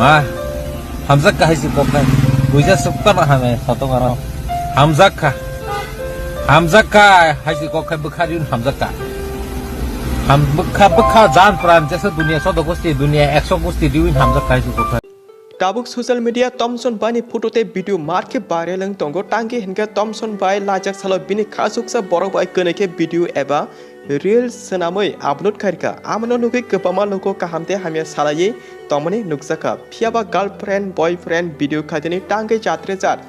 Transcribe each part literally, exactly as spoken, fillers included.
Ha? Hamjak ka hai si kok hai. Buja sukta na hame sato garo. Hamjak ka. Hamjak ka hai si kok hai bwkha riun hamjak ka. Ham bwkha bwkha jan pran jesa dunia sodo gosti dunia ekso gosti riun hamjak ka hai si kok hai. Tabuk social media Tomson Bai ni photo tei video mar khe viral wng tongo. Tangki hinkhe Tomson Bai lajak salo bini khasuksa borok bai kwnwi khe video eba reels swnamwi upload khairkha. Amano nugwi kwbangma luku kaham tei hamya salaiwi tongmani nukjakha. Phiyaba girlfriend, boyfriend video khaitini tangwi jatre jat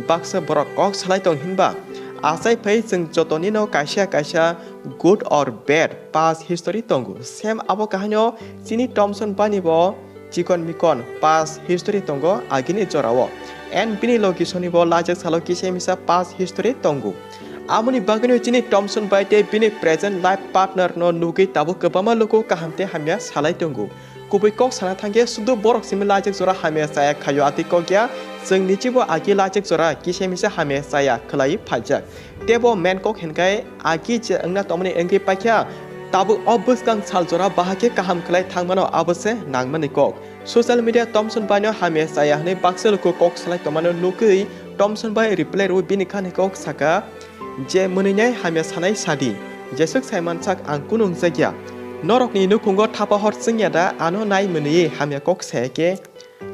baksa borok kok salai tong hinba. Achai phai chwng jotonino kaisa kaisa good or bad past history tongo. Same abo kahaino chini Tomson Bai ni bo chikon mikon past history tongo agini jorao. And bini logisoni bo lajak salo kisa misa past history tongo. Amoni bagwino chini Tomson Bai tei bini present life partner no nugwi tabuk kwbangma luku kaham tei hamya salai tongo. Kubui kok sana thangkhe sudu borok simi lajak jora hamya chaya khaio atwi kok ya. Chwng nichibo agi lajak jora kisa misa hamya chaya khwlai phaijak. Tebo main kok hinkai agi je wngna tongmani wngwi paikha. Tabuk o bwskang sal jora bahai khe kaham khlai thangmano abo se nangmani kok. Social media Tomson Bai no hamya chaya hwnwi baksa luku kok salai tongmano nugwi Tomson Bai reply rw bini khani kok saka je mwnwinai hamya sanai sadi. Jeswk saimansak ang kunu wngjakya. Norokni nukhungo thapa hor chwngya da ano nai mwnwi hamya kok saya khe.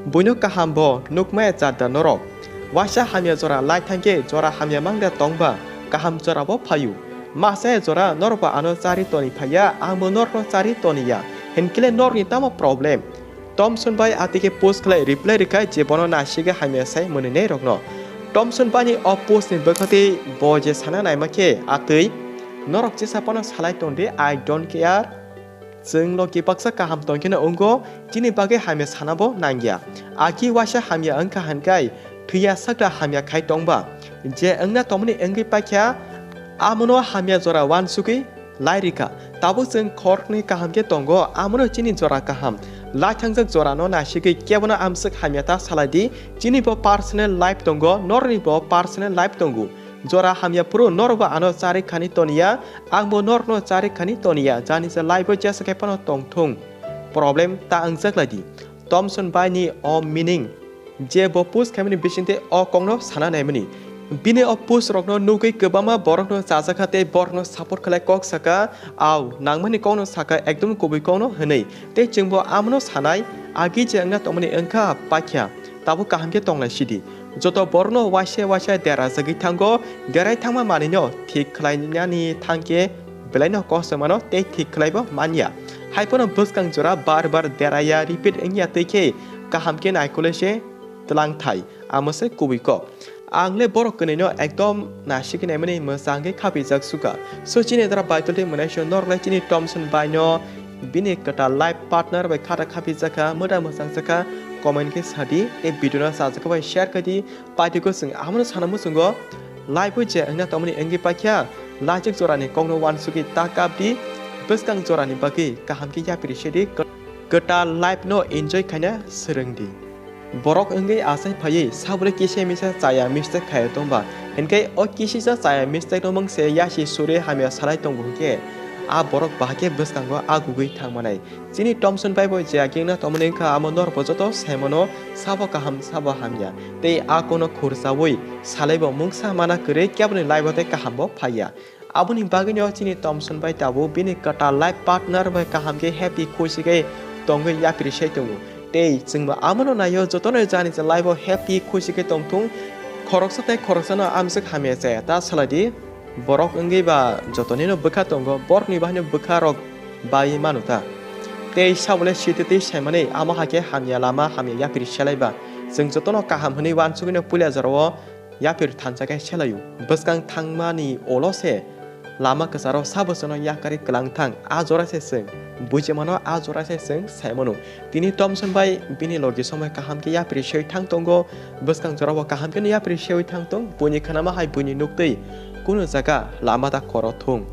Buino kaham bo nukmaya jat da norok. Waisa hamya jora lai thangkhe jora hamya mangda tongba kaham jora bo phaio. Masa jora norok bo ano chari toni phaiya, ang bo norokno chari toniya. Hinkile norokni tamo problem? Tomson Bai atike post khlai reply rwkha je bono naisike hamya sai mwnwinai rokno. Tomson Bai ni o post ni bwkhati bo je sana naima khe atwi norok jesa phano salai tongdi, I don't care. Chwng logi baksa kaham tongkheno wngkho, chini bagwi hamya sanabo nangya. Agi waisa hamya wngkha hinkai thwiya sakra hamya khai tongba. Je wngna tongmani wngwi paikha, amono hamya jora uansugwi lai rikha. Tabuk chwng khoroknwi kaham khe tongo, amono chini jora kaham. Lai thangjak jorano naisigwi kebono amswk hamya ta salaidi, chini bo personal life tongo, norokni bo personal life tongo. Jora hamya phuru norokbo ano chari khani toniya, angbo norokno chari khani toniya, jani se life o jesa khe phano tongthung. Problem ta wngjak lai di. Tomson Bai ni o meaning je bo post khaimani bisingtwi o kokno sana naimani. Bini o post rokno nugwi kwbangma borokno chajakha tei borokno support khlai kok saka, au nangmani kokno saka ekdom kubui kokno hwnwi. Tei chwngbo amono sanai, agi je wngna tongmani wngkha pakya, tabuk kaham khe tonglai sidi. Joto borokno waisa waisa dera jagwi thango, derai thangma manwino thik khlainani thangkhe belaino kosto mano tei thik khlaibo manya. Haiphano bwskang jora bar bar deraya repeat wngya twi khe kaham khe naikolwi se twlang thai, amo se kubui kok. Ang le borok kwnwino ekdom nasigwi naimani mwchangwi khapijak sukha. So chini dara Baitol tei mwnaisio norok le chini Tomson Bai no bini kwtal life partner bai khata khapijak kha, mwda mwchang jakha, comment khe sadi tei video no chajakha bai share khai di. Paitiko chwng amono sana muchungo life o je wngna tongmani wngwi paikha, lajik jorani kokno uansugwi ta kap di, bwskang jorani bagwi kaham khe yapri se di, kwtal life no enjoy khaina swrwng di. Borok wngwi achai phaiwi sabole kisa misa chaya mistake khai tongba, hinkhe o kisisa chaya mistake no mungse yasi suri hamya salai tongo hinkhe a borok bahai khe bwskango agugwi thangmanai. Chini Tomson Bai bo je agengna tongmani wngkha, amo norokbo joto saimano, sabo kaham, sabo hamya. Tei a kokno khursaui salaibo mungsa mana kwrwi keboni life o tei kahambo phaiya. Aboni bagwino chini Tomson Bai tabuk bini kwtal life partner bai kaham khe happy khushi khe tongwi yapri sai tongo. Tei chwngbo amono naio, jotono jani je life o happy khushi khe tongthung. Khoroksa tei khoroksano amswk hamya chaya ta salai di. Borok wngwi ba jotonino bwkha tongo, borokni bahaino bwkha rok bai mano ta. Tei sabole sititwi saimani amo hai khe hamya lama hamya yapri selai ba. Chwng jotono kaham hwnwi uansugwino puila jorao yapri thansa khe selaio. Bwskang thangmani ulo se lama kwcharo sabo chwngno yakarwi kwlang thang. A jora se chwng buji mano, a jora se chwng sai mano. Tini Tomson Bai bini logi somoi kaham khe yapri sewi thang tongo, bwskang jorao kaham kheno yapri sewi thang tong, buini khanama hai buini nuktwi kunu jaga lama da khoro thung.